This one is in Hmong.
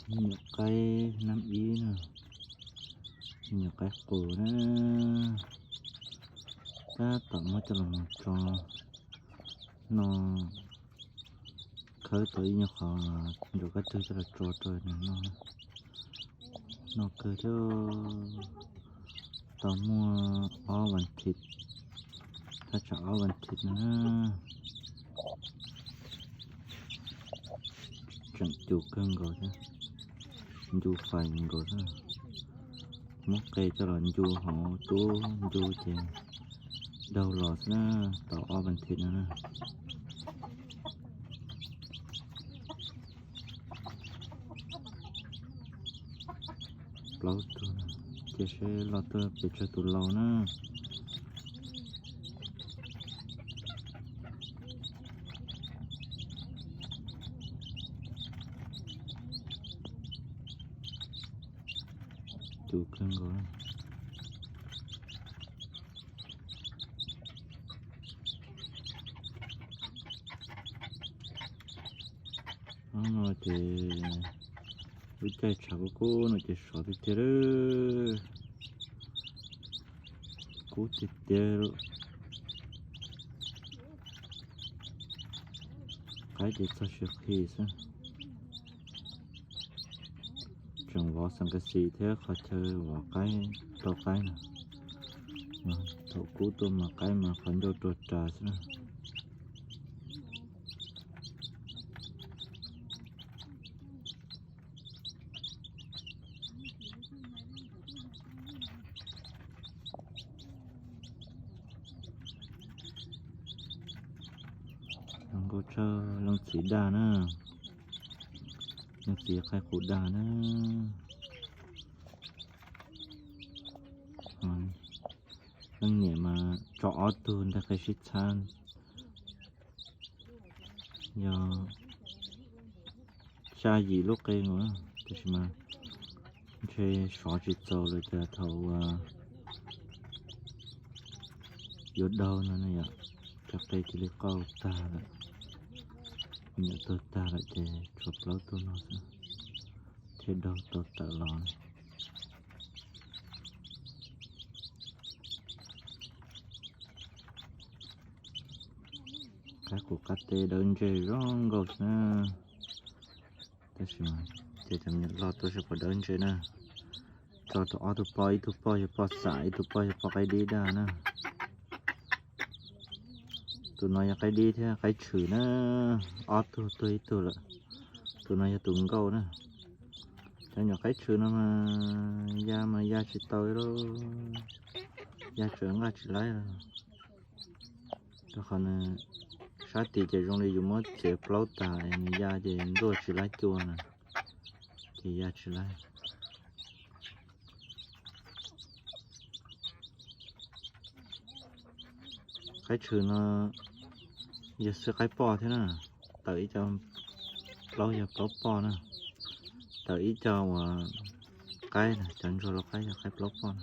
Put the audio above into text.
Me nyuam qaib nab ib na, me nyuam qaib qus na, tab tom muab coj los mus tso noj, khawb tau ib nyuag qhov ntsaum kab twg coj los tso rau nws noj. Noj kawg thiab, tau muaj ob vas thiv, thaj tsam ob vas thiv no na. Tseem cus kawg nkaus thiab, ncu fais nkaus xwb. Muab qe coj los ncu hauv tub ncu ces daug los xwb na, tau ob vas thiv no na. Plaub tug, cia seb loj tuaj pes tsawg tus laus na. Cus kawg nkaus. Hnub no ces lub caij tshav kub kub no ces sov tiag tiag lawm. Kub tiag tiag lawm. Qaib ces txog sib qhi xwb. Tseem vov xeem kas xis thiab qhov chaw vov qaib, rau qaib no. Thaum kub tuaj mas qaib mas qhov ncauj rua ras xwb na. Nkauj Tsawb leej txiv dag na, leej txiv qaib qus dag na. Leej niam mas tso ob tug nteg qe sib txhab, yog xya yim lub qe nkaus, tab sis mas ntshe sov tsis txaus lawm ces thaum uas yuav daug no ne yom, cov qe cia li qauj tag lawm, me nyuam tuag tag lawm ces tshuav plaub tug no xwb thiaj daug tau tawm los. Qaib qus qab teb dawb ntseg zoo nkauj xwb na. Tab sis mas ces cov me nyuam loj tuaj seb puas dawb ntseg na. Tso rau ob tug poj, ib tug poj yog poj xam, ib tug poj yog poj qaib dib dag na. Tus no yog qaib dib thiab qaib tshwm na, ob tug tuag ib tug lawm. Tus no yog tus nkauj na. Cov nyuam qaib tshwm no mas ya mas ya tsis tau li, ya tseem nqaj tsis laib li. Rau qhov nws sab tim ces zoo li yus muab txiav plaub tas, nws ya ces ntxuaj tsis laib cua na, ces ya tsis laib. Qaib tshwm no yog xwb qaib poj thiab na, tawm ib co, plaub yog plaub poj na, tawm ib co uas qaib na, cov ntsuag lau qaib yog qaib plaub poj na.